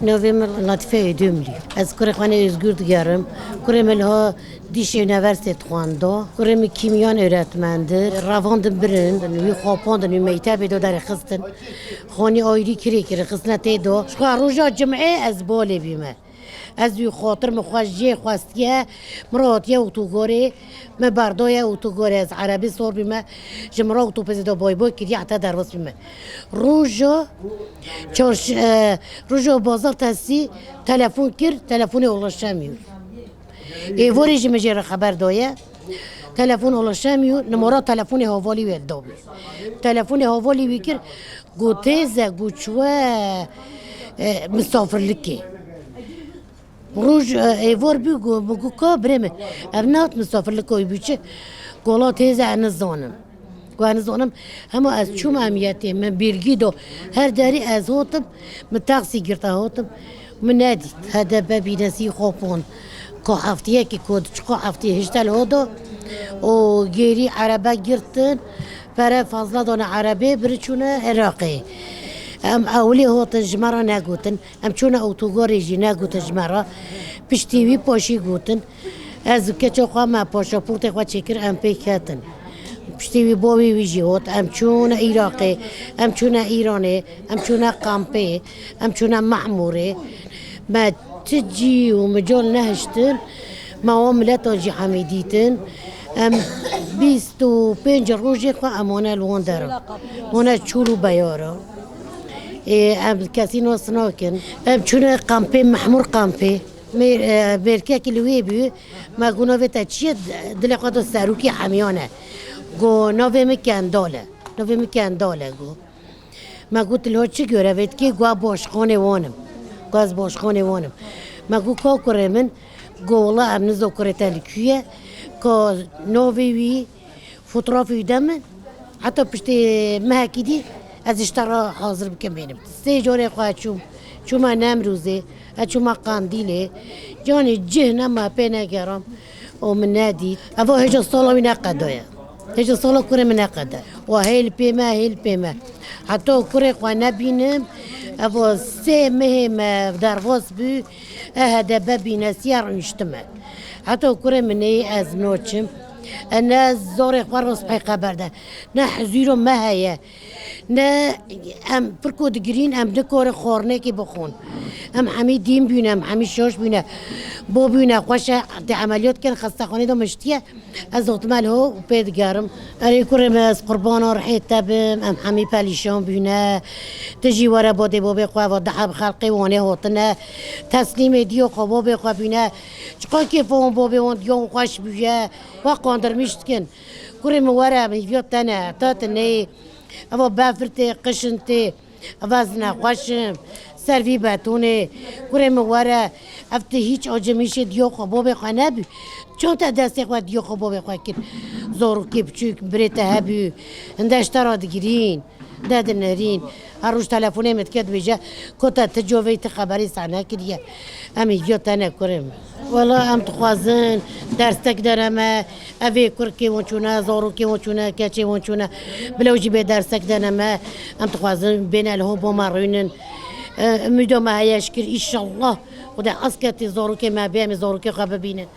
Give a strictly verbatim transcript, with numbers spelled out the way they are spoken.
Navê min Latife Ödümlü. Ez kurê xwe ne Özgür digerim. Kurê min li ha Dişê Üniversite dixwando. Kurê min kimyan öğretmendir. Revandin birin, wî xapandin, wî mektebê do derê xistin. Xanî ayrî kirê kirê xistine tê do. Ji xwe roja cimê ez balê bîme. Ez wî xatir min xwe jê xwestiye, min re hatiye otogarê, me berdaye otogarê, ez erebê sor bîme, ji min re otopezê de bay bay kiriye heta derbas bîme. Roja çarş-, e, roja bazartesî telefon kir, telefonê ulaşamıyor. Êvorê jî min jê re xeber daye. Telefon ulaşamıyor, numara telefonê havalî wê li dabî. Telefonê havalî wî kir, got têze, got çûye, e, misafirlikê. Roj, e, êvar bû, got, min got, ka birê min, ev nehat misafirlika wî bû çi? Got, wela têze, ez nizanim. Got, ez nizanim, hema ez çûm emniyetê, min bêrgî da, her derî ez hatim, min taksî girta hatim, min nedît. H D P bînesî xapand. Ka heftiyekî ku diçiqa heftiyê hiştel ho da û gêrî erebe girtin, pere fazla dane erebê, biri çûne Iraqê. Em ewilî hatin ji me re negotin. Em çûne otogarê jî negotin ji me re. Piştî wî paşî gotin. Ez û keça xwe me paşaportê xwe çêkir, em pêk ketin. Piştî wî bavê wî jî hot, em çûne Iraqê, em çûne Îranê, em çûne kampê, em çûne Mehmûrê. Me ti cî û mical nehiştin, me wan mileta jî hemî dîtin. Em bîst û pênc rojê xwe em wane li wan dera. Wane çûl û beyara. Ê, em kesî nas nakin. Em çûne kampê, Mehmûr kampê. Mêr-, e, mêrkekî li wê bû. Me got, navê te çi ye? Dilê xwe da serokê hemiyan e. Got, navê min Kendal e. Navê min Kendal e, got. Me got, li ho çi görev dikî? Got, ez başkanê wan im. Got, ez başkanê wan im. Me got, ka kurê min? Got, wela em niza kurê te li kû ye. Ka navê wî, fotoğrafê wî de min. Heta piştê mehekî dî ez ji te re hazir bikim bênim. Sê carê xwe çûm. Çûme Nemrûzê. Ez çûme Qandîlê. Canê cih nema pê negeram. Û min nedît. Eva hêja sala wî neqedaye. Hêja sala kurê min neqede. Wa hêl pê me, hêl pê me. Heta kurê xwe nebînim. Eva sê mehê me derbas bû. E H D P bînesiye rûniştime. Heta kurê min neyê ez naçim. E ne zarê xwe rast peyxeber de. Ne hizûro me heye. Ne em pirko digirîn, em nikarin xwarinekê bixwin. Em hemî dîn bûne, em hemî şaş bûne. Bo bûne, xweş e, tê emeliyat kin, xestexanê de miştiye. Ez hotime li ho û pê digerim. Erê kurê me, ez qurbana rihê te bim, em hemî pelîşan bûne. Tu jî were badê babê xwe, va deheb xelqê wanê hatine. Teslîmê diyo xwe babê xwe bûne. Çiqa kêfa wan babê wan diya wan xweş bûye. Wa qandirmîş dikin. Kurê min were, em hîviya te ne, ta tu neyê. Eva befir tê, qişin tê. Eva ez nexweş im. Ser vî betonê. Kurê min were, ev tu hîç acemîşê diya xwe babê xwe nebû. Çawa te destê xwe diya xwe babê xwe kir? Zarokê biçûk, birê te hebû. Hinde ji te re digirîn. De dinirîn. Her roj telefonê min dike dibêje, ku te ti covê ti xeberî sehne kiriye. Em hîviya te ne kurê min. Wela em dixwazin derstek dene me. Evê kurkê wan çûne, zarokê wan çûne, keçê wan çûne. Bila wî jî bê derstek dene me. Em dixwazin bêne li ho bo me rûnin. E, umîda me heye ji kir, înşallah. Xuda esketî zarokê me bê, em ê zarokê xwe bibînin.